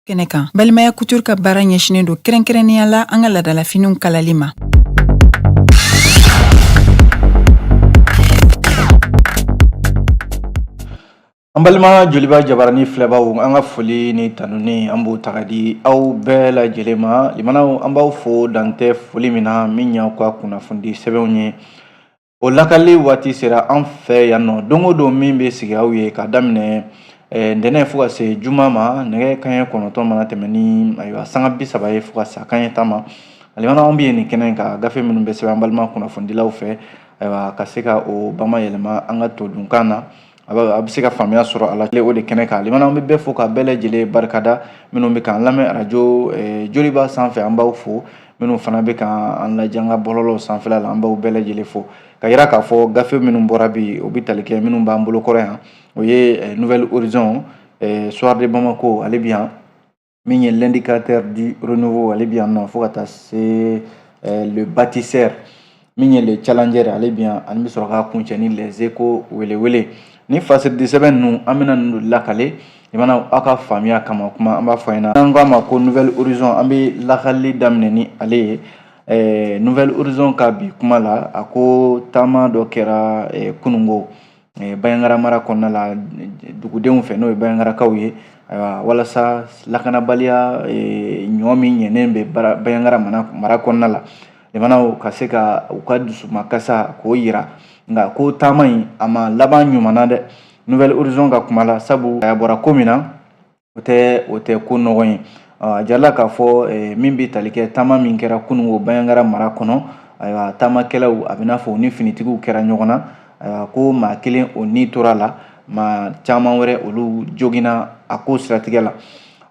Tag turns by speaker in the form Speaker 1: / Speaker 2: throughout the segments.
Speaker 1: Kɛnɛ kan, Balimaya Couture ka baara ɲɛsinnen don kɛrɛnkɛrɛnnenya la an ka laadalafiniw kalali ma.
Speaker 2: An balima Joliba jabarani filɛbaw, an ka foli ni tanuni an b'o ta ka di aw bɛɛ lajɛlen ma. Limanaw, an b'aw fo dantɛ foli min na, min y'aw ka kunnafonidi sɛbɛnw ye, o lakali waati sera an fɛ yan nɔ. Don o don min bɛ sigi aw ye ka daminɛ ntɛnɛn fo ka se juma ma, nɛgɛ kanɲɛ 9 mana tɛmɛ ni ayiwa sanga 30 ye fo ka se kanɲɛ 10 ma. Limanaw, an bɛ yen nin kɛnɛ kan, gafe minnu bɛ sɛbɛn an balima kunnafonidilaw fɛ, ayiwa ka se ka o bamayɛlɛma an ka todunkan na, a bɛ se ka faamuya sɔrɔ a la o de kɛnɛ kan. Limanaw, an bɛ bɛɛ fo ka bɛɛ lajɛlen barikada. Minnu bɛ k'an lamɛn arajo Joliba sanfɛ, an b'aw fo. Minnu fana bɛ k'an lajɛ an ka bɔlɔlɔw sanfɛla la, an b'aw bɛɛ lajɛlen fo. Ka yira k'a fɔ gafe minnu bɔra bi, o bɛ tali kɛ minnu b'an bolo kɔrɔ yan, o ye Nouvel Horizon, Soir de Bamako, ale bi yan, min ye L'Indicateur du Renouveau, ale bi yan nɔ, fo ka taa se Le Bâtisseur, min ye Le Challenger, ale bi yan, ani bɛ sɔrɔ k'a kuncɛ ni Les Échos welewele. Ni fasiridi sɛbɛn ninnu, an bɛna ninnu lakale limana aw ka faamuya kama. Kuma an b'a fɔ ɲɛna, n'an k'a ma ko Nouvel Horizon, an bɛ lakali daminɛ ni ale ye. Nouvel Horizon ka bi kuma la, a ko taama dɔ kɛra kunungo Bandiagara mara kɔnɔna la dugudenw fɛ, n'o ye Bandiagarakaw ye, ayiwa walasa lakanabaliya ɲɔ min ɲɛnen bɛ Bandiagara mara kɔnɔna la, limanaw ka se ka u ka dusumakasa k'o yira. Nka ko taama in a ma laban ɲuman na dɛ, Nouvel Horizon ka kuma la, sabu a bɔra ko min na, o tɛ ko nɔgɔn ye. A jirala k'a fɔ min bɛ tali kɛ taama min kɛra kunungo Bandiagara mara kɔnɔ, ayiwa taamakɛlaw, a bɛ n'a fɔ u ni finitigiw kɛra ɲɔgɔn na. Ayiwa ko maa kelen o ni tora la, maa caman wɛrɛ olu joginna a ko siratigɛ la.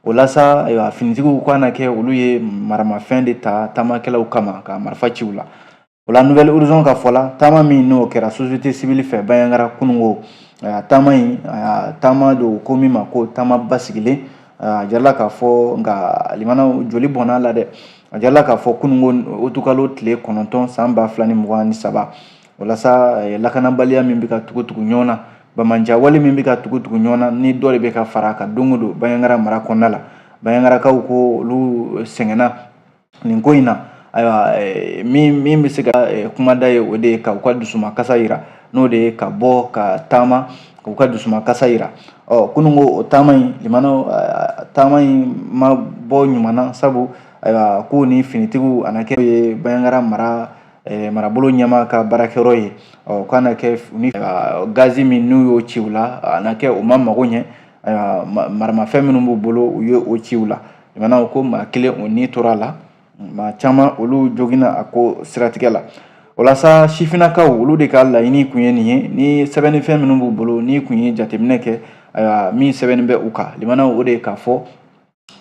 Speaker 2: O la sa, ayiwa finitigiw ko na kɛ olu ye maramafɛn de ta taamakɛlaw kama ka marifa ci u la. O la, Nouvel Horizon ka fɔ la, taama min n'o kɛra société civile fɛ Bandiagara kunungo, taama in, taama don ko min ma ko taama basigilen. A jirala k'a fɔ, nka limanaw, joli bɔnna la dɛ. A jirala k'a fɔ kunungo utukalo tile 9 san 2023, walasa lakanabaliya min bɛ ka tugu tugu ɲɔgɔn na, banbaanciya min bɛ ka tugu tugu ɲɔgɔn na, ni dɔ de bɛ ka fara a kan don o don Bandiagara mara kɔnɔna la, Bandiagarakaw ko olu sɛgɛnna nin ko in na. Ayiwa min bɛ se ka kumada ye, o de ye ka u ka dusumakasa yira, n'o de ye ka bɔ ka taama k'u ka dusumakasa yira. Ɔ kunungo o taama in, limanaw, taama in ma bɔ ɲuman na, sabu ayiwa ko ni finitigiw a na kɛ ye Bandiagara mara marabolo ɲɛmaa ka baarakɛyɔrɔ ye. Ɔ k'a na kɛ ni gazi min n'u y'o ci u la, a na kɛ o ma mago ɲɛ. Ayiwa maramafɛn minnu b'u bolo, u ye o ci u la. Limanaw, ko maa kelen o ni tora a la, maa caman olu joginna a ko siratigɛ la. O la sa, sifinnakaw olu de ka laɲini kun ye nin ye. Ni sɛbɛnnifɛn minnu b'u bolo, ni kun ye jateminɛ kɛ, ayiwa min sɛbɛnni bɛ u kan, limanaw, o de ye k'a fɔ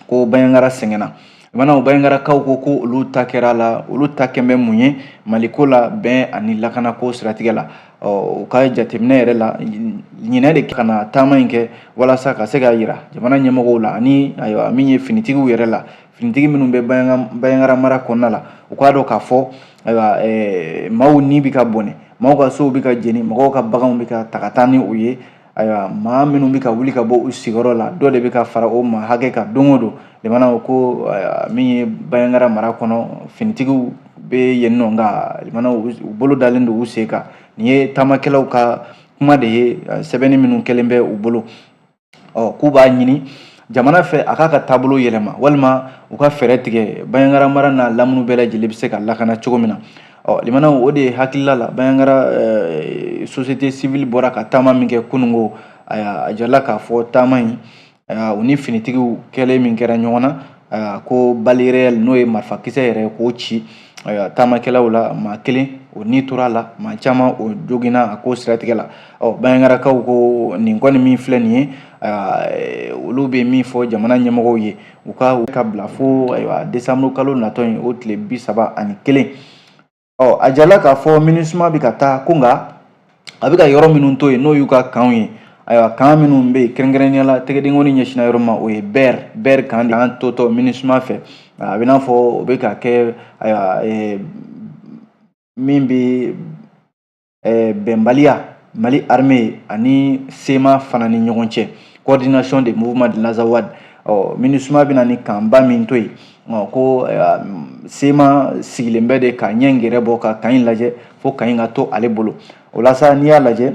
Speaker 2: ko Bandiagara sɛgɛnna. Limanaw, Bandiagarakaw ko ko olu ta kɛra la, olu ta kɛn bɛ mun ye Maliko la, bɛn ani lakanako siratigɛ la. Ɔ u ka jateminɛ yɛrɛ la, ɲinɛ de ka na taama in kɛ walasa ka se k'a yira jamana ɲɛmɔgɔw la, ani ayiwa min ye finitigiw yɛrɛ la, finitigi minnu bɛ Bandiagara mara kɔnɔna la, u k'a dɔn k'a fɔ ayiwa maaw ni bɛ ka bɔnɛ, maaw ka sow bɛ ka jeni, mɔgɔw ka baganw bɛ ka ta ka taa ni u ye. Ayiwa maa minnu bɛ ka wuli ka bɔ u sigiyɔrɔ la, dɔ de bɛ ka fara o maa hakɛ kan don o don. Limanaw, ko min ye Bandiagara mara kɔnɔ, finitigiw bɛ yen nɔ, nka limanaw, u bolo dalen don u sen kan. Nin ye taamakɛlaw ka kuma de ye, sɛbɛnni minnu kɛlen bɛ u bolo. Ɔ k'u b'a ɲini jamana fɛ a k'a ka taabolo yɛlɛma, walima u ka fɛɛrɛ tigɛ Bandiagara mara n'a lamini bɛɛ lajɛlen bɛ se ka lakana cogo min na. Ɔ limanaw, o de ye hakilila la Bandiagara société civile bɔra ka taama min kɛ kunungo. A jirala k'a fɔ taama in, u ni finitigiw kɛlen min kɛra ɲɔgɔn na, ko balles réelles, n'o ye marifakisɛ yɛrɛ, k'o ci taamakɛlaw la, maa kelen o ni tora a la, maa caman o joginna a ko siratigɛ la. Ɔ Bandiagarakaw ko nin kɔni min filɛ nin ye, olu bɛ min fɔ jamana ɲɛmɔgɔw ye, u ka bila fo ayiwa décembre kalo natɔ in, o tile 31. Ɔ a jirala k'a fɔ MINUSMA bɛ ka taa ko, nka a bɛ ka yɔrɔ minnu to yen, n'o y'u ka kanw ye, ayiwa kan minnu bɛ yen, kɛrɛnkɛrɛnnenya la tɛgɛdenkɔni ɲɛsinna yɔrɔ ma, o ye Ber kan de an totɔ MINUSMA fɛ. A bɛ n'a fɔ o bɛ ka kɛ ayiwa min bɛ bɛnbaliya Mali armée ani CMA fana ni ɲɔgɔn cɛ, Coordination des mouvements de l'Azawad. Ɔ, MINUSMA bɛna ni camp ba min to yen, ko CMA sigilen bɛ de ka ɲɛ gɛrɛ bɔ ka camp in lajɛ fo camp in ka to ale bolo. O la sa, n'i y'a lajɛ,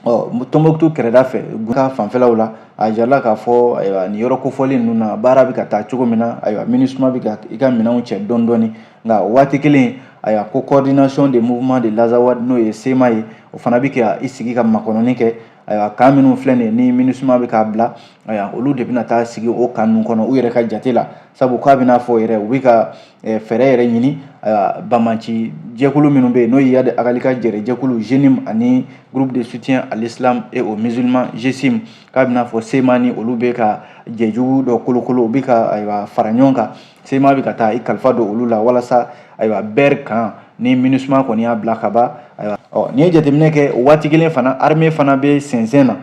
Speaker 2: ɔ, Tɔnbɔkutu kɛrɛda fɛ ka fanfɛlaw la, a jirala k'a fɔ, ayiwa, nin yɔrɔ kofɔlen ninnu na, baara bɛ ka taa cogo min na, ayiwa, MINUSMA bɛ ka i ka minɛnw cɛ dɔɔni dɔɔni. Nka o waati kelen, ayiwa, ko Coordination des mouvements de l'Azawad, n'o ye CMA ye, o fana bɛ ka i sigi ka makɔnɔni kɛ. Ayiwa, camp minnu filɛ nin ye ni MINUSMA bɛ k'a bila, ayiwa, olu de bɛna taa sigi o camp ninnu kɔnɔ u yɛrɛ ka jate la, sabu k'a bɛna fɔ yɛrɛ u bɛ ka fɛɛrɛ yɛrɛ ɲini. Ayiwa, banbaanci jɛkulu minnu bɛ yen, n'o ye Iyad Ag Ghali ka jɛrɛ jɛkulu JNIM ani Groupe de soutien à l'islam et aux musulmans GSIM, k'a bɛna fɔ CMA ni olu bɛ ka jɛjugu dɔ kolokolo, u bɛ ka, ayiwa, fara ɲɔgɔn kan. CMA bɛ ka taa i kalifa don olu la walasa, ayiwa, Ber camp ni MINUSMA kɔni y'a bila ka ban. Ayiwa, ɔ, n'i ye jateminɛ kɛ, o waati kelen fana, armée fana bɛ sɛnsɛn na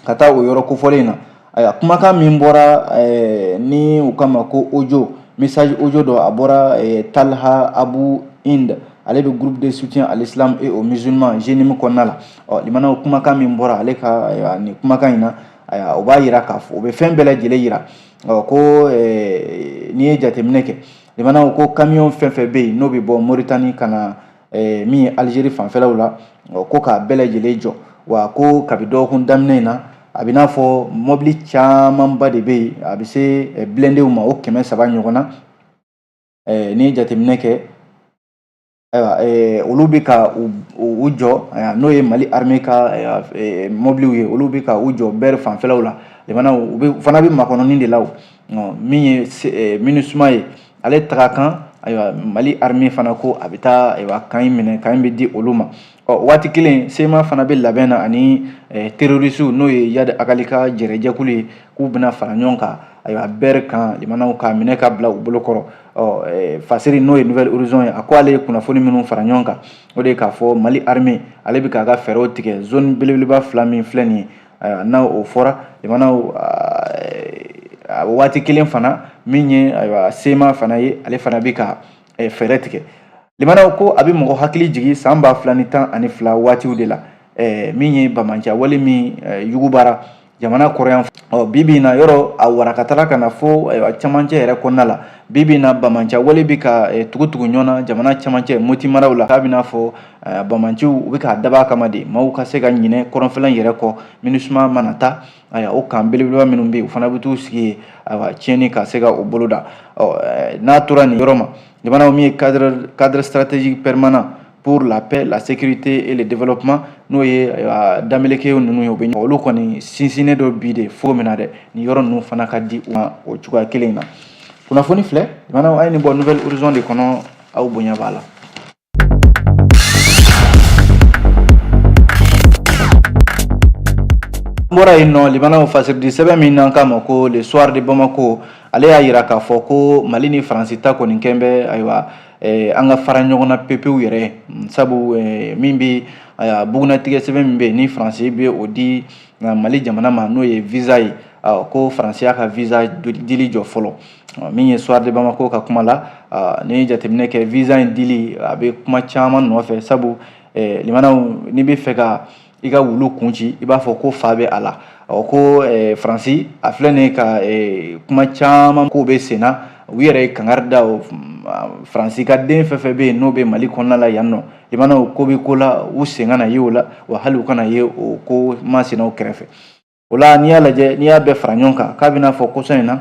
Speaker 2: ka taa o yɔrɔ kofɔlen in na. Ayiwa, kumakan min bɔra ni u kama ko audio, message audio dɔ, a bɔra Talha Abu Hind, ale bɛ Groupe de soutien à l'islam et aux musulmans JNIM kɔnɔna la. Ɔ, limanaw, kumakan min bɔra ale ka, ayiwa, nin kumakan in na, ayiwa, o b'a yira k'a fɔ, o bɛ fɛn bɛɛ lajɛlen yira. Ɔ, ko n'i ye jateminɛ kɛ, limanaw, ko camion fɛn fɛn bɛ yen n'o bɛ bɔ Moritani ka na min ye Algérie fanfɛlaw la, ko k'a bɛɛ lajɛlen jɔ. Wa ko kabi dɔgɔkun daminɛ in na, a bɛ n'a fɔ mɔbili camanba de bɛ yen, a bɛ se blindéw ma, o 300 ɲɔgɔn na. N'i ye jateminɛ kɛ, ayiwa, olu bɛ ka u jɔ, n'o ye Mali armée ka mɔbiliw ye, olu bɛ ka u jɔ Ber fanfɛlaw la. Limanaw, u bɛ fana bɛ makɔnɔni de la. O min ye MINUSMA ye, ale taga kan, ayiwa, Mali armée fana ko a bɛ taa, ayiwa, camp in minɛ, camp in bɛ di olu ma. Ɔ, waati kelen, CMA fana bɛ labɛn na ani terroristew, n'o ye Iyad Ag Ghali ka jɛrɛjɛkulu ye, k'u bɛna fara ɲɔgɔn kan, ayiwa, Ber camp, limanaw, k'a minɛ ka bila u bolo kɔrɔ. Ɔ, Fasiri, n'o ye Nouvel Horizon ye, a ko ale ye kunnafoni minnu fara ɲɔgɔn kan, o de ye k'a fɔ Mali armée, ale bɛ k'a ka fɛɛrɛw tigɛ zone belebeleba fila min filɛ nin ye. Ayiwa, n'a o fɔra, limanaw, waati kelen fana, min ye, ayiwa, CMA fana ye, ale fana bɛ ka fɛɛrɛ tigɛ. Limanaw, ko a bɛ mɔgɔ hakili jigin san 2012 waatiw de la, min ye banbaanciya wale min yugubara jamana kɔrɔyan. Ɔ, bi bi in na, yɔrɔ a warakatara ka na fo, ayiwa, camancɛ yɛrɛ kɔnɔna la. Bi bi in na, banbaanciya wale bɛ ka tugu tugu ɲɔgɔn na jamana camancɛ Moti maraw la. K'a bɛna fɔ banbaanciw, u bɛ k'a dab'a kama de maaw ka se ka ɲinɛ kɔrɔnfɛla yɛrɛ kɔ. MINUSMA mana taa, ayiwa, o camp belebeleba minnu bɛ yen, u fana bɛ t'u sigi yen, ayiwa, tiɲɛni ka se ka o boloda. Ɔ, n'a tora nin yɔrɔ ma, jamanaw min ye cadre stratégique permanent pour la paix, la sécurité et le développement, n'o ye, ayiwa, Dameleke ninnu ye, u bɛ olu kɔni sinsinnen dɔ bi de fo min na dɛ, nin yɔrɔ ninnu fana ka di u ma o cogoya kelen in na. Kunnafoni filɛ, jamanaw, a ye nin bɔ Nouvel Horizon de kɔnɔ, aw bonya b'a la. N bɔra yen nɔ, limanaw, fasiridi sɛbɛn min n'an k'a ma ko Le Soir de Bamako, ale y'a yira k'a fɔ ko Mali ni Faransi ta kɔni kɛn bɛ, ayiwa, an ka fara ɲɔgɔn na pepewu yɛrɛ, sabu min bɛ, ayiwa, bugunnatigɛ sɛbɛn min bɛ yen ni Faransi bɛ o di Mali jamana ma, n'o ye visa ye, ko Faransi y'a ka visa dili jɔ fɔlɔ. Min ye Soir de Bamako ka kuma la, n'i ye jateminɛ kɛ, visa in dili a bɛ kuma caman nɔfɛ, sabu limanaw, n'i bɛ fɛ ka i ka wulu kun ci, i b'a fɔ ko fa bɛ a la. Ɔ, ko Faransi a filɛ nin ye ka kuma caman ko bɛ sen na, u yɛrɛ ye kangari da Faransi ka den fɛn fɛn bɛ yen n'o bɛ Mali kɔnɔna la yan nɔ, limanaw, ko bɛ ko la, u sen kana ye o la, wa hali u kana ye o ko masinaw kɛrɛfɛ. O la, n'i y'a lajɛ, n'i y'a bɛɛ fara ɲɔgɔn kan, k'a bɛna fɔ kɔsa in na,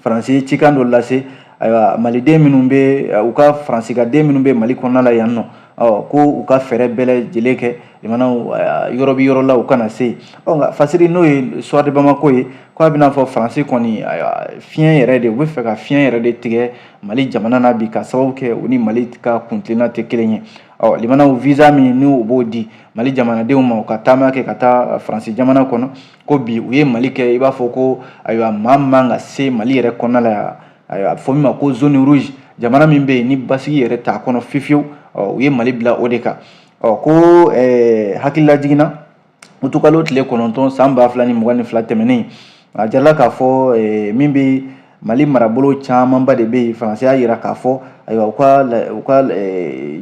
Speaker 2: Faransi ye cikan dɔ lase, ayiwa, maliden minnu bɛ u ka Faransi ka den minnu bɛ Mali kɔnɔna la yan nɔ, ɔ, ko u ka fɛɛrɛ bɛɛ lajɛlen kɛ, limanaw, yɔrɔ bɛ yɔrɔ la, u kana se yen. Ɔ, nka Fasiri, n'o ye Soir de Bamako ye, k'a bɛna fɔ Faransi kɔni, ayiwa, fiɲɛ yɛrɛ de, u bɛ fɛ ka fiɲɛ yɛrɛ de tigɛ Mali jamana na bi, ka sababu kɛ u ni Mali ka kuntilenna tɛ kelen ye. Ɔ, limanaw, visa min n'u b'o di Mali jamanadenw ma u ka taama kɛ ka taa Faransi jamana kɔnɔ, ko bi u ye Mali kɛ i b'a fɔ ko, ayiwa, maa man ka se Mali yɛrɛ kɔnɔna la yan. Ayiwa, a bɛ fɔ min ma ko zone rouge, jamana min bɛ yen ni basigi yɛrɛ t'a kɔnɔ fiyewu, ɔ, u ye Mali bila o de kan. Ɔ, ko hakilila jiginna utukalo tile 9 san 2022 tɛmɛnen, a jirala k'a fɔ min bɛ Mali marabolo camanba de bɛ yen, Faransi y'a jira k'a fɔ, ayiwa, u ka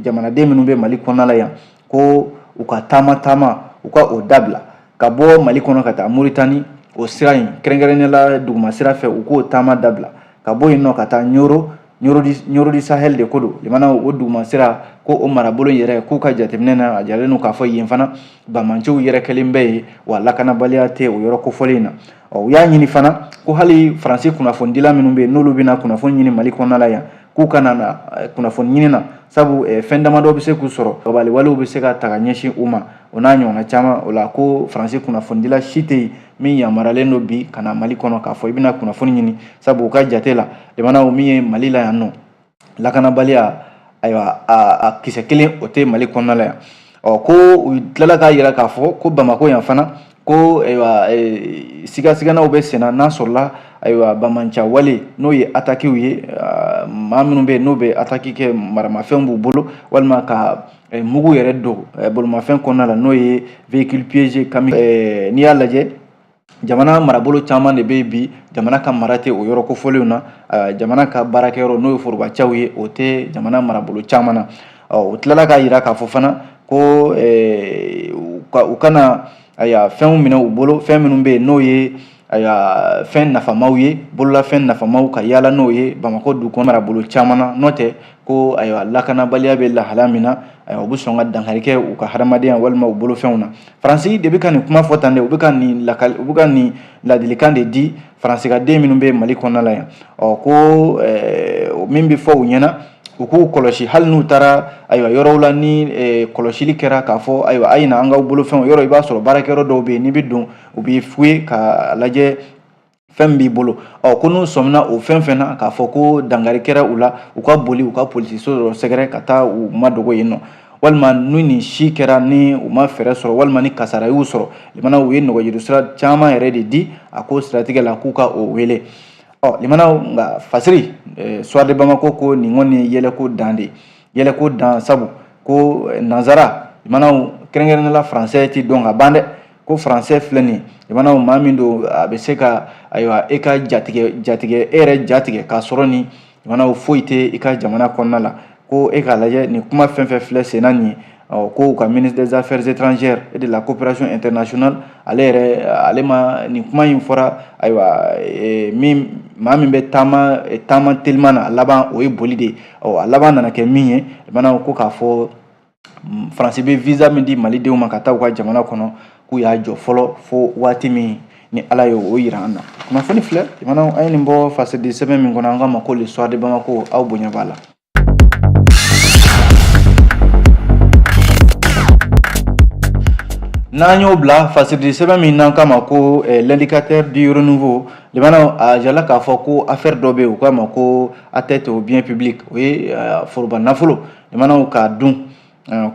Speaker 2: jamanaden minnu bɛ Mali kɔnɔna la yan, ko u ka taama taama, u ka o dabila ka bɔ Mali kɔnɔ ka taa Moritani. o sira in kɛrɛnkɛrɛnnenya la duguma sira fɛ, u k'o taama dabila ka bɔ yen nɔ ka taa Ɲoro, Ɲoro du Sahel de ko don. Limanaw, o duguma sira ko o marabolo yɛrɛ, k'u ka jateminɛ na, a jiralen don k'a fɔ yen fana banbaanciw yɛrɛ kɛlen bɛ yen, wa lakanabaliya tɛ o yɔrɔ kofɔlen in na. Ɔ, u y'a ɲini fana ko hali Faransi kunnafonidila minnu bɛ yen, n'olu bɛna kunnafoni ɲini Mali kɔnɔna la yan, k'u kana na kunnafoni ɲini na, sabu fɛn damadɔ bɛ se k'u sɔrɔ, baliwalew bɛ se ka ta ka ɲɛsin u ma, o n'a ɲɔgɔnna caman. O la ko Faransi kunnafonidila si tɛ yen min yamaruyalen don bi ka na Mali kɔnɔ k'a fɔ i bɛna kunnafoni ɲini, sabu u ka jate la, limanaw, min ye Mali la yan nɔ, lakanabaliya, ayiwa, a kisɛ kelen o tɛ Mali kɔnɔna la yan. Ɔ, ko u tilala k'a jira k'a fɔ ko Bamakɔ yan fana, ko ayiwa, sigasiganaw bɛ senna n'a sɔrɔla, ayiwa, banbaanci wale, n'o ye atakiw ye, maa minnu bɛ yen n'o bɛ ataki kɛ, maramafɛnw b'u bolo, walima ka mugu yɛrɛ don bolimafɛn kɔnɔna la, n'o ye véhicule piégé kami. N'i y'a lajɛ, jamana marabolo caman de bɛ yen bi, jamana ka mara tɛ o yɔrɔ kofɔlenw na. Jamana ka baarakɛyɔrɔ, n'o ye forobacaw ye, o tɛ jamana marabolo caman na. Ɔ, u tilala k'a jira k'a fɔ fana ko u kana, ayiwa, fɛnw minɛ u bolo, fɛn minnu bɛ yen n'o ye, ayiwa, fɛn nafamaw ye, bololafɛn nafamaw, ka yaala n'o ye Bamakɔ dugu kɔnɔ marabolo caman na. N'o tɛ ko, ayiwa, lakanabaliya bɛ lahala min na, ayiwa, u bɛ sɔn ka dankari kɛ u ka hadamadenya walima u bolofɛnw na. Faransi de bɛ ka nin kuma fɔ tan dɛ, u bɛ ka nin lakali, u bɛ ka nin ladilikan de di Faransi ka den minnu bɛ Mali kɔnɔna la yan. Ɔ, ko min bɛ fɔ u ɲɛna, u k'u kɔlɔsi, hali n'u taara, ayiwa, yɔrɔw la, ni kɔlɔsili kɛra k'a fɔ, ayiwa, a ye na an k'aw bolofɛnw yɔrɔ, i b'a sɔrɔ baarakɛyɔrɔ dɔw bɛ yen, n'i bɛ don, u b'i fouiller k'a lajɛ fɛn min b'i bolo. Ɔ, ko n'u sɔmina o fɛn fɛn na k'a fɔ ko dankari kɛra u la, u ka boli u ka polisiso dɔ sɛgɛrɛ ka taa u madogo yen nɔ, walima ni nin si kɛra, ni u ma fɛɛrɛ sɔrɔ, walima ni kasara y'u sɔrɔ, limanaw, u ye nɛgɛjuru sira caman yɛrɛ de di a ko siratigɛ la, k'u ka o wele. Ɔ, limanaw, nka fasiri Soir de Bamako ko nin kɔni ye yɛlɛko dan de ye, yɛlɛko dan, sabu ko nansara, limanaw, kɛrɛnkɛrɛnnenya la faransɛ tɛ dɔn ka ban dɛ. Ko faransɛ filɛ nin ye, limanaw, maa min don, a bɛ se ka, ayiwa, e ka jatigɛ jatigɛ, e yɛrɛ jatigɛ k'a sɔrɔ ni, limanaw, foyi tɛ i ka jamana kɔnɔna la. Ko e k'a lajɛ, nin kuma fɛn fɛn filɛ senna nin ye, ɔ, ko u ka ministre des Affaires étrangères et de la Coopération internationale, ale yɛrɛ, ale ma nin kuma in fɔra. Ayiwa, min maa min bɛ taama taama teliman na, a laban o ye boli de ye. Ɔ, a laban nana kɛ min ye, limanaw, ko k'a fɔ Faransi bɛ visa min di Malidenw ma ka taa u ka jamana kɔnɔ, k'u y'a jɔ fɔlɔ fo waati min ni Ala ye o yira an na. Kunnafoni filɛ, limanaw, an ye nin bɔ fasidi sɛbɛn min kɔnɔ, an k'a ma ko Le Soir de Bamako. Aw bonya b'a la. N'an y'o bila fasidi sɛbɛn min n'an k'a ma ko L'Indicateur du Renouveau, limanaw, a jirala k'a fɔ ko affaire dɔ bɛ yen, u k'a ma ko atteinte au bien public, o ye foroba nafolo, limanaw, k'a dun,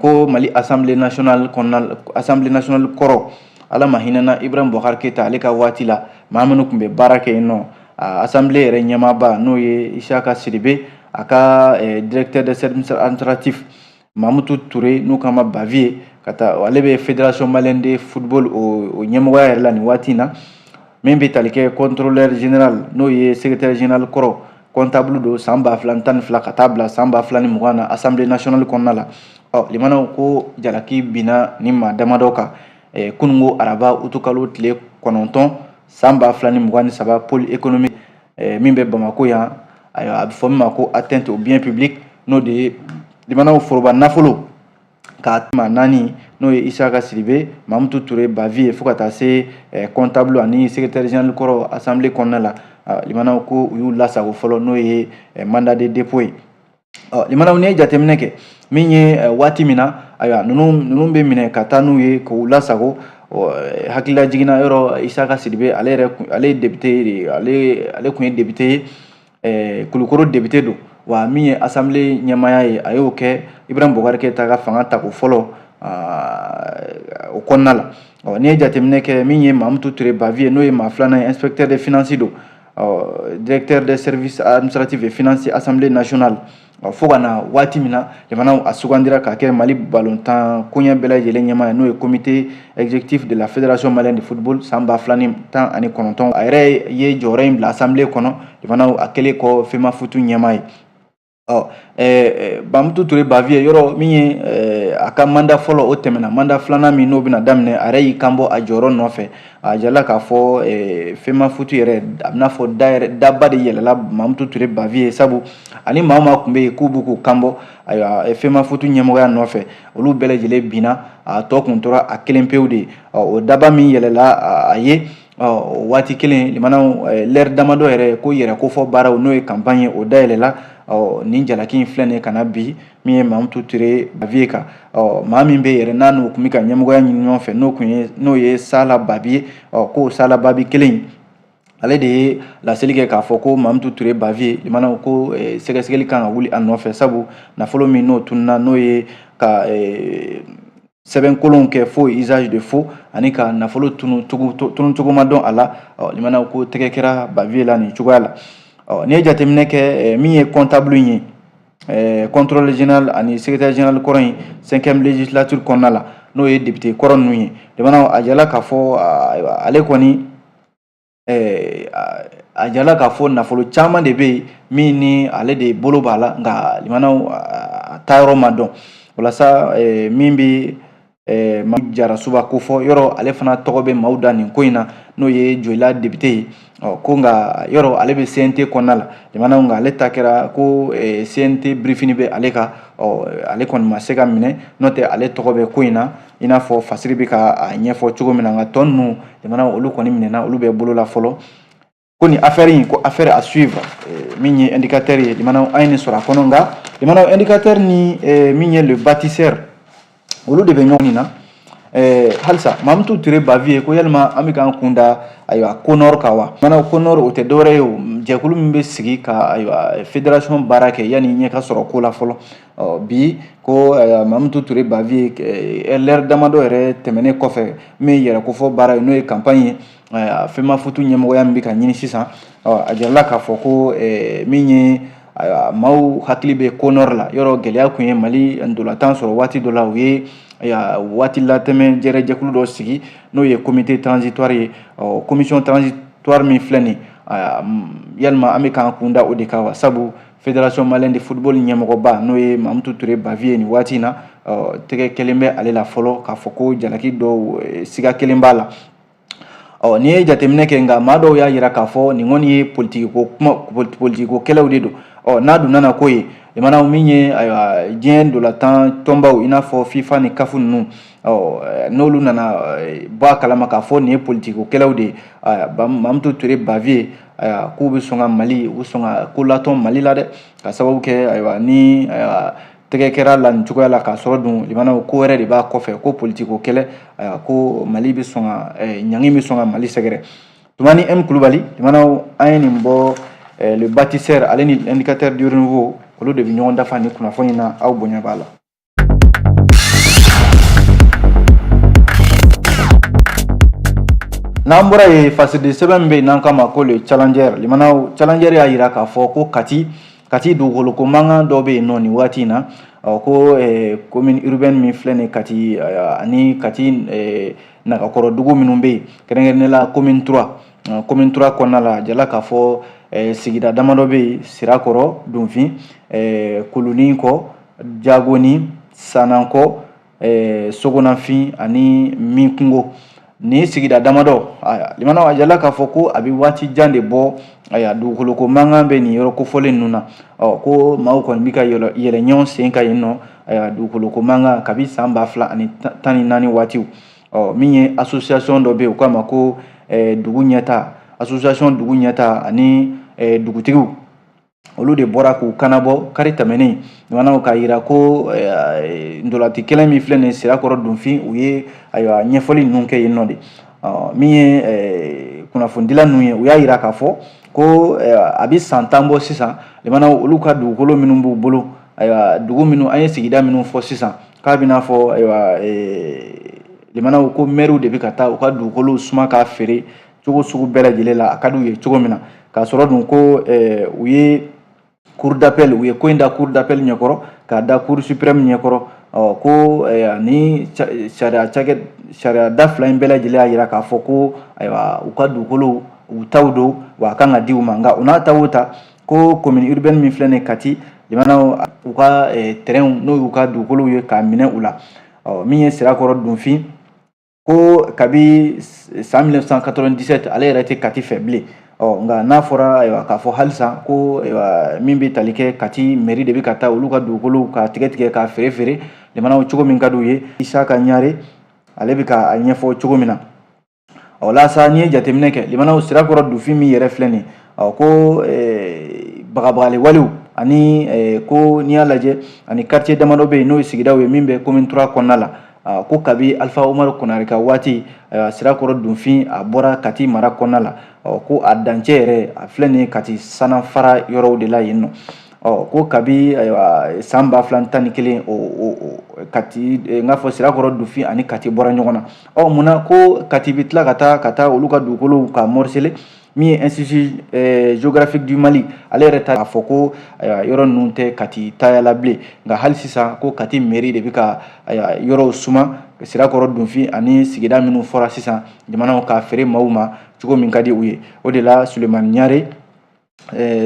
Speaker 2: ko Mali Assemblée nationale kɔnɔna, Assemblée nationale kɔrɔ, Ala ma hinɛna Ibrahim Boubacar Keita, ale ka waati la, maa minnu tun bɛ baara kɛ yen nɔ, assemblée yɛrɛ ɲɛmaaba, n'o ye Isaka Sidibe, a ka directeur des services administratifs Mamutu Ture, n'u k'a ma Baviye, ka taa ale bɛ Fédération malienne de football o ɲɛmɔgɔya yɛrɛ la nin waati in na, min bɛ tali kɛ contrôleur général, n'o ye secrétaire général kɔrɔ, comptable don san 2012 ka taa bila san 2020 na Assemblée nationale kɔnɔna la. Ɔ, limanaw, ko jalaki binna ni maa damadɔ kan kununko araba, utukalo tile 9 san 2023, pôle économique min bɛ Bamakɔ yan. Ayiwa, a bɛ fɔ min ma ko atteinte au bien public, n'o de ye, limanaw, foroba nafolo k'a maa naani, n'o ye Isaka Sidibe, Mamutu Ture Baviye, fo ka taa se comptable ani secrétaire général kɔrɔ assemblée kɔnɔna la. Limanaw, ko u y'u lasago fɔlɔ, n'o ye mandat de dépôt ye. Ɔ, limanaw, n'i ye jateminɛ kɛ min ye, waati min na, ayiwa, ninnu bɛ minɛ ka taa n'u ye k'u lasago, hakilila jiginna yɔrɔ, Isaka Sidibe, ale yɛrɛ, ale ye député de, ale tun ye député ye, Kulukoro député don, wa min ye assemblée ɲɛmaaya ye, a y'o kɛ Ibrahim Boubacar Keita ka fanga tako fɔlɔ o kɔnɔna la. Ɔ, n'i ye jateminɛ kɛ min ye Mamutu Ture Baviye, n'o ye maa filanan ye, inspecteur des finances don, directeur des services administratifs et financiers Assemblée nationale, fo ka na waati min na, jamanaw, a sugandira ka kɛ Mali balontan koɲɛ bɛɛ lajɛlen ɲɛmaa ye, n'o ye comité exécutif de la Fédération malienne de football san 2019. A yɛrɛ ye jɔyɔrɔ in bila assemblée kɔnɔ, jamanaw, a kɛlen kɔ FEMAFOOT ɲɛmaa ye. Ɔ Mamutu Ture Baviye, yɔrɔ min ye a ka mandat fɔlɔ, o tɛmɛna. Mandat filanan min n'o bɛna daminɛ, a yɛrɛ y'i kanbɔ a jɔyɔrɔ nɔfɛ. A jirala k'a fɔ Femafoot yɛrɛ, a bɛna fɔ da yɛrɛ daba de yɛlɛla Mamutu Ture Baviye, sabu ani maa o maa tun bɛ yen k'u b'u k'u kanbɔ, ayiwa, Femafoot ɲɛmɔgɔya nɔfɛ, olu bɛɛ lajɛlen binna, a tɔ kun tora a kelen pewu de ye. Ɔ, o daba min yɛlɛla a ye, ɔ, waati kelen, limanaw, lɛri damadɔ yɛrɛ ko yɛrɛ kofɔ baaraw, n'o ye campagne ye, o dayɛlɛla. Ɔ, nin jalaki in filɛ nin ye ka na bi min ye Mamutu Ture Baviye kan. Ɔ, maa min bɛ yɛrɛ n'a n'o tun bɛ ka ɲɛmɔgɔya ɲini ɲɔgɔn fɛ, n'o ye Sala Babi ye, ɔ, k'o Sala Babi kelen in, ale de ye laseli kɛ k'a fɔ ko Mamutu Ture Baviye, limanaw, ko sɛgɛsɛgɛli kan ka wuli a nɔfɛ, sabu nafolo min n'o tununna, n'o ye ka sɛbɛn kolonw kɛ faux, usage de faux, ani ka nafolo tunu cogo ma dɔn a la. Ɔ, limanaw, ko tɛgɛ kɛra Baviye la nin cogoya la. Ɔ, n'i ye jateminɛ kɛ, min ye comptable in ye, contrôleur général ani secrétaire général kɔrɔ in cinquième législature kɔnɔna la, n'o ye député kɔrɔ ninnu ye, limanaw, a jirala k'a fɔ ale kɔni, a jirala k'a fɔ nafolo caman de bɛ yen min ni ale de bolo b'a la, nka limanaw, a taayɔrɔ ma dɔn. Walasa min bɛ Jarasuba ko fɔ, yɔrɔ ale fana tɔgɔ bɛ maaw da nin ko in na, n'o ye Joyila député ye. Ɔ, ko nka yɔrɔ ale bɛ CNT kɔnɔna la, limanaw, nka ale ta kɛra ko CNT briefing bɛ ale kan. Ɔ, ale kɔni ma se ka minɛ, n'o tɛ ale tɔgɔ bɛ ko in na, i n'a fɔ Fasiri bɛ ka a ɲɛfɔ cogo min na. Nka tɔ ninnu, limanaw, olu kɔni minɛna, olu bɛ bolo la fɔlɔ. Ko nin affaire in, ko affaire à suivre. Min ye Indicateur ye, limanaw, an ye nin sɔrɔ a kɔnɔ. Nka limanaw, Indicateur ni min ye Le Bâtisseur, olu de bɛ ɲɔgɔn na halisa. Mamutu Ture Baviye ko yalima an bɛ k'an kun da, ayiwa, CONOR kan wa? Limanaw, CONOR, o tɛ dɔwɛrɛ ye o, jɛkulu min bɛ sigi ka, ayiwa, fédération baara kɛ yanni ɲɛ ka sɔrɔ ko la fɔlɔ. Ɔ, bi ko Mamutu Ture Baviye, lɛri damadɔ yɛrɛ tɛmɛnen kɔfɛ, min ye yɛrɛ kofɔ baara ye, n'o ye campagne ye, Femafoot ɲɛmɔgɔya min bɛ ka ɲini sisan, a jirala k'a fɔ ko min ye, ayiwa, maaw hakili bɛ CONOR la. Yɔrɔ gɛlɛya tun ye Mali ndolantan sɔrɔ waati dɔ la, u ye waati latɛmɛ jɛrɛjɛkulu dɔ sigi, n'o ye comité transitoire ye. Ɔ, commission transitoire min filɛ nin, yalima an bɛ k'an kun da o de kan wa? Sabu Fédération malienne de football ɲɛmɔgɔba, n'o ye Mamutu Ture Baviye, nin waati in na, tɛgɛ kelen bɛ ale la fɔlɔ k'a fɔ ko jalaki dɔw siga kelen b'a la. Ɔ, n'i ye jateminɛ kɛ, nka maa dɔw y'a jira k'a fɔ nin kɔni ye politiki ko kuma, politiki ko kɛlɛw de don. Ɔ, n'a dun nana ko ye, limanaw, min ye, ayiwa, diɲɛ ndolantan tɔnbaw, i n'a fɔ FIFA ni CAF ninnu, ɔ, n'olu nana bɔ a kalama k'a fɔ nin ye politiki ko kɛlɛw de ye, Mamutu Ture Baviye, ayiwa, k'u bɛ sɔn ka Mali, u bɛ sɔn ka ko latɔn Mali la dɛ, ka sababu kɛ, ayiwa, ni, ayiwa, tɛgɛ kɛra la nin cogoya la, k'a sɔrɔ dun, limanaw, ko wɛrɛ de b'a kɔfɛ, ko politiki ko kɛlɛ, ayiwa, ko Mali bɛ sɔn ka ɲangi bɛ sɔn ka Mali sɛgɛrɛ. Tumani M Kulubali, limanaw, an ye nin bɔ Le Bâtisseur ale ni Indicateur du Renouveau, olu de bɛ ɲɔgɔn dafa ni kunnafoni na. Aw bonya b'a la. N'an bɔra yen, fasidi sɛbɛn min bɛ yen n'an k'a ma ko Le Challenger, limanaw, Challenger y'a jira k'a fɔ ko Kati dugukoloko mankan dɔ bɛ yen nɔ nin waati in na. Ɔ, ko commune urbaine min filɛ nin Kati ani Kati nagakɔrɔ dugu minnu bɛ yen, kɛrɛnkɛrɛnnenya la commune 3, commune 3 kɔnɔna la, jala k'a fɔ sigida damadɔ bɛ yen: Sirakɔrɔ, Dunfin, Kolonin kɔ, Jagoni, Sanankɔ, Sogonafin ani Minkungo. Nin sigida damadɔ, limanaw, a jala k'a fɔ ko a bɛ waati jan de bɔ, ayiwa, dugukoloko mankan bɛ nin yɔrɔ kofɔlen ninnu na. Ɔ, ko maaw kɔni bɛ ka yɛlɛ ɲɔgɔn sen kan yen nɔ, ayiwa, dugukoloko mankan kabi san 2014 waatiw. Ɔ, min ye association dɔ bɛ yen, u k'a ma ko dugu ɲɛta, association dugu ɲɛta ani dugutigiw, olu de bɔra k'u kanabɔ kari tɛmɛnen, limanaw, k'a jira ko ntolanci kɛlɛ min filɛ nin Sirakɔrɔ Dunfin, u ye, ayiwa, ɲɛfɔli ninnu kɛ yen nɔ de. Min ye kunnafonidila ninnu ye, u y'a jira k'a fɔ ko a bɛ san 10 bɔ sisan, limanaw, olu ka dugukolo minnu b'u bolo, ayiwa, dugu minnu an ye sigida minnu fɔ sisan, k'a bɛna fɔ, ayiwa, limanaw, ko mɛriw de bɛ ka taa u ka dugukolo suma k'a feere cogo sugu bɛɛ lajɛlen la, a ka d'u ye cogo min na, k'a sɔrɔ dun ko u ye cour d'appel, u ye ko in da cour d'appel ɲɛkɔrɔ, k'a da cour suprême ɲɛkɔrɔ. Ɔ, ko ni sariya cakɛ sariya da fila in bɛɛ lajɛlen y'a jira k'a fɔ ko, ayiwa, u ka dugukolo, u taw don, wa a kan ka di u ma. Nka o n'a ta o ta, ko commune urbaine min filɛ nin Kati, limanaw u ka terrainw n'o y'u ka dugukolow ye k'a minɛ u la. Ɔ, min ye Sirakɔrɔ Dunfin, ko kabi san 1997 ale yɛrɛ tɛ Kati fɛ bilen. Ɔ, nka n'a fɔra, ayiwa, k'a fɔ halisa ko, ayiwa, min bɛ tali kɛ Kati mairie de bɛ ka taa olu ka dugukolow ka tigɛ tigɛ k'a feere feere limanaw cogo min ka d'u ye. Isaka Ɲare, ale bɛ ka a ɲɛfɔ cogo min na. Ɔ la sa, n'i ye jateminɛ kɛ, limanaw, Sirakɔrɔ Dunfin min yɛrɛ filɛ nin, ɔ, ko bagabagali walew ani ko n'i y'a lajɛ ani quartier damadɔ bɛ yen, n'o ye sigidaw ye min bɛ commune 3 kɔnɔna la, ko kabi Alifa Umaru Konare ka waati, Sirakɔrɔ Dunfin a bɔra Kati mara kɔnɔna la. Ɔ, ko a dancɛ yɛrɛ a filɛ nin ye Kati Sanafara yɔrɔw de la yen nɔ. Ɔ, ko kabi, ayiwa, san 2011, o Kati, n k'a fɔ Sirakɔrɔ Dunfin ani Kati bɔra ɲɔgɔn na. Ɔ, munna ko Kati bɛ tila ka taa olu ka dugukolow ka morceler? Min ye Institut géographique du Mali, ale yɛrɛ ta k'a fɔ ko, ayiwa, yɔrɔ ninnu tɛ Kati taya la bilen. Nka hali sisan ko Kati mairie de bɛ ka, ayiwa, yɔrɔw suma Sirakɔrɔ Dunfin ani sigida minnu fɔra sisan, jamanaw k'a feere maaw ma cogo min ka di u ye. O de la, Sulemani Ɲare,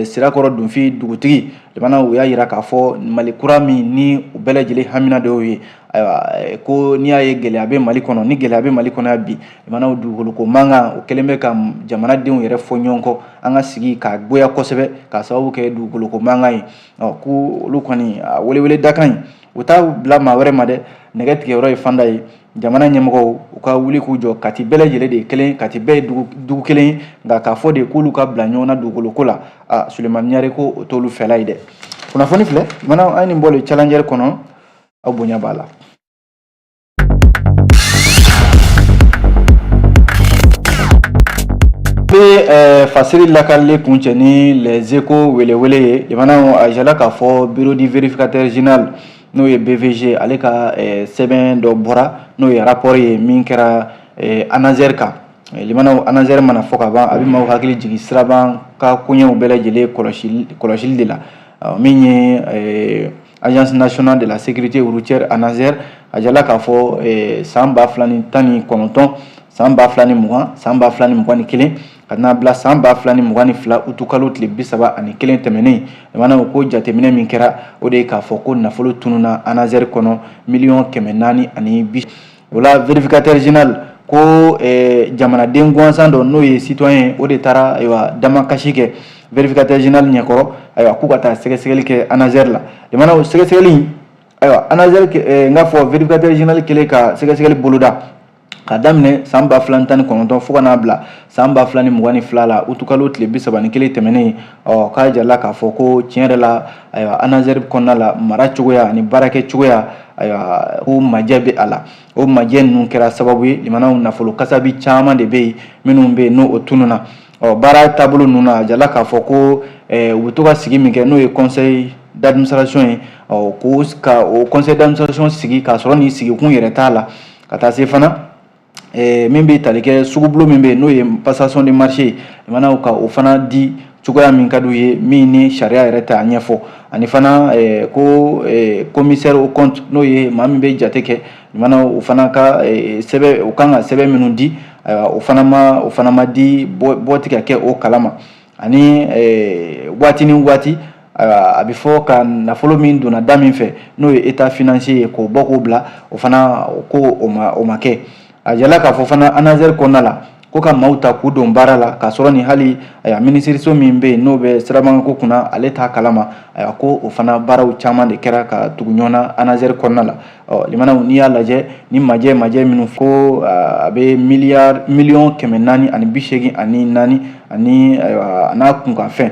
Speaker 2: Sirakɔrɔ Dunfin dugutigi, jamana u y'a jira k'a fɔ Mali kura min ni u bɛɛ lajɛlen hamina dɔw ye, ayiwa, ko n'i y'a ye gɛlɛya bɛ Mali kɔnɔ, ni gɛlɛya bɛ Mali kɔnɔ yan bi, jamanaw, dugukolo ko mankan o kɛlen bɛ ka jamanadenw yɛrɛ fɔ ɲɔgɔn kɔ, an ka sigi ka goya kosɛbɛ k'a sababu kɛ dugukolo ko mankan ye. Ɔ, ko olu kɔni a welewele dakan in, u t'a bila maa wɛrɛ ma dɛ, nɛgɛ tigɛyɔrɔ ye fanda ye. Jamana ɲɛmɔgɔw, u ka wuli k'u jɔ. Kati bɛɛ lajɛlen de ye kelen, Kati bɛɛ ye dugu kelen ye. Nka k'a fɔ de k'olu ka bila ɲɔgɔn na dugukolo ko la, a Sulemani Ɲare ko o t'olu fɛla ye dɛ. Kunnafoni filɛ mana, an ye nin bɔ le Challenger kɔnɔ, aw bonya b'a la. Bɛ fasiri lakalili kuncɛ ni Les Échos welewele ye. Jamana a jala k'a fɔ bureau du vérificateur général, n'o ye BVG, ale ka sɛbɛn dɔ bɔra, n'o ye rapport ye min kɛra ANASER kan. Limanaw, ANASER mana fɔ ka ban, a bɛ maaw hakili jigin siraban ka koɲɛw bɛɛ lajɛlen kɔlɔsili de la. Min ye Agence nationale de la sécurité routière, ANASER, a jala k'a fɔ san 2019, san 2020, san 2021, ka n'a bila san 2022 utukalo tile 31 tɛmɛnen, jamanaw, ko jateminɛ min kɛra, o de ye k'a fɔ ko nafolo tununa ANASER kɔnɔ, miliyɔn 450. O la, vérificateur général ko jamanaden gansan dɔ, n'o ye citoyen, o de taara, ayiwa, damakasi kɛ vérificateur général ɲɛkɔrɔ, ayiwa, k'u ka taa sɛgɛsɛgɛli kɛ ANASER la. Jamanaw, sɛgɛsɛgɛli, ayiwa, ANASER, n k'a fɔ vérificateur général kɛlen ka sɛgɛsɛgɛli boloda ka daminɛ san 2019 fo ka n'a bila san 2022 la utukalo tile 31 tɛmɛnen, ɔ, k'a jirala k'a fɔ ko tiɲɛ yɛrɛ la, ayiwa, ANASER kɔnɔna la, mara cogoya ani baarakɛ cogoya, ayiwa, ko majɛ bɛ a la. O majɛ ninnu kɛra sababu ye, limanaw, nafolo kasabi caman de bɛ yen minnu bɛ yen n'o o tununa. Ɔ, baara taabolo ninnu na, a jirala k'a fɔ ko u bɛ to ka sigi min kɛ, n'o ye conseil d'administration ye, ɔ, ko ka o conseil d'administration sigi k'a sɔrɔ nin sigikun yɛrɛ t'a la, ka taa se fana min bɛ tali kɛ sugubulon min bɛ yen, n'o ye passation de marché ye, limanaw, ka o fana di cogoya min ka d'u ye, min ni sariya yɛrɛ t'a ɲɛfɔ. Ani fana ko commissaire au compte, n'o ye maa min bɛ jate kɛ, limanaw, o fana ka sɛbɛn, o kan ka sɛbɛn minnu di, ayiwa, o fana ma di, bɔ tɛ ka kɛ o kalama. Ani waati ni waati, a bɛ fɔ ka nafolo min donna da min fɛ, n'o ye état financier ye, k'o bɔ k'o bila, o fana ko o ma kɛ. A jirala k'a fɔ fana ANASER kɔnɔna la, ko ka maaw ta k'u don baara la k'a sɔrɔ ni hali, ayiwa, minisiriso min bɛ yen n'o bɛ sirabanko kunna, ale t'a kalama, ayiwa, ko o fana baaraw caman de kɛra ka tugu ɲɔgɔn na ANASER kɔnɔna la. Ɔ, limanaw, n'i y'a lajɛ ni majɛ minnu ko a bɛ miliyari 484 miliyɔn ani, ayiwa, a n'a kunkanfɛn.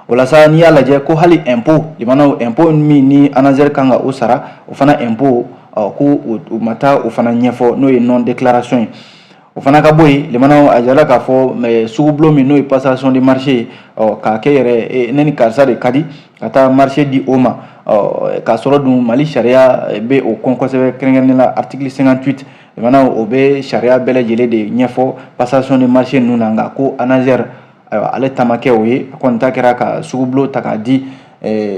Speaker 2: O la sa, n'i y'a lajɛ ko hali impôt, limanaw, impôt min ni ANASER kan ka o sara, o fana impôt, ɔ, ko o ma taa o fana ɲɛfɔ, n'o ye non déclaration ye, o fana ka bɔ yen. Limanaw, a jirala k'a fɔ sugubulon min, n'o ye passation de marché ye, ɔ, k'a kɛ yɛrɛ ne ni karisa de ka di, ka taa marché di o ma, ɔ, k'a sɔrɔ dun Mali sariya bɛ o kɔn kosɛbɛ, kɛrɛnkɛrɛnnen la article 58, limanaw, o bɛ sariya bɛɛ lajɛlen de ɲɛfɔ passation de marché ninnu na. Nka ko ANASER, ayiwa, ale ta ma kɛ o ye, a kɔni ta kɛra ka sugubulon ta k'a di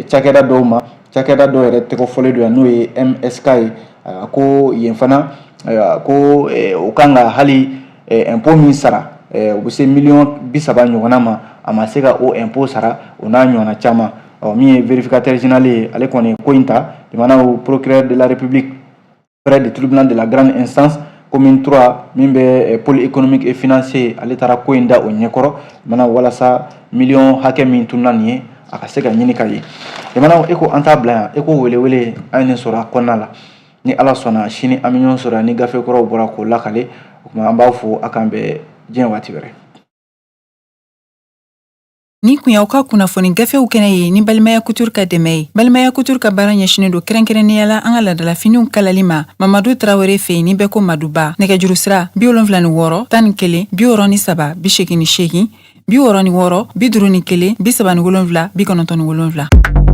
Speaker 2: cakɛda dɔw ma, cakɛda dɔw yɛrɛ tɔgɔ fɔlen don yan, n'o ye MSK ye. Ko yen fana, ayiwa, ko o kan ka hali impôt min sara, o bɛ se miliyɔn 30 ɲɔgɔnna ma, a ma se ka o impôt sara, o n'a ɲɔgɔnna caman. Ɔ, min ye vérificateur général ye, ale kɔni ko in ta, limanaw, procureur de la République près du tribunal de la grande instance commune 3, min bɛ pôle économique et financier, ale taara ko in da o ɲɛkɔrɔ, limanaw, walasa miliyɔn hakɛ min tununa nin ye, a ka se ka ɲini ka ye. Limanaw, e ko an t'a bila yan, e ko welewele an ye nin sɔrɔ a kɔnɔna la. Ni Ala sɔnna, sini an bɛ ɲɔgɔn sɔrɔ yan ni gafe kɔrɔw bɔra k'o lakale. O tuma, an b'aw fo, a k'an bɛn diɲɛ waati wɛrɛ.
Speaker 1: Nin kun y'aw ka kunnafoni gafew kɛnɛ ye ni Balimaya Couture ka dɛmɛ ye. Balimaya Couture ka baara ɲɛsinen don kɛrɛnkɛrɛnnenya la an ka ladalafiniw kalali ma Mamadu Tarawele fɛ yen, ni bɛɛ ko Maduba. Nɛgɛjuru sira: 76 11 63 88, 66 51 37 97.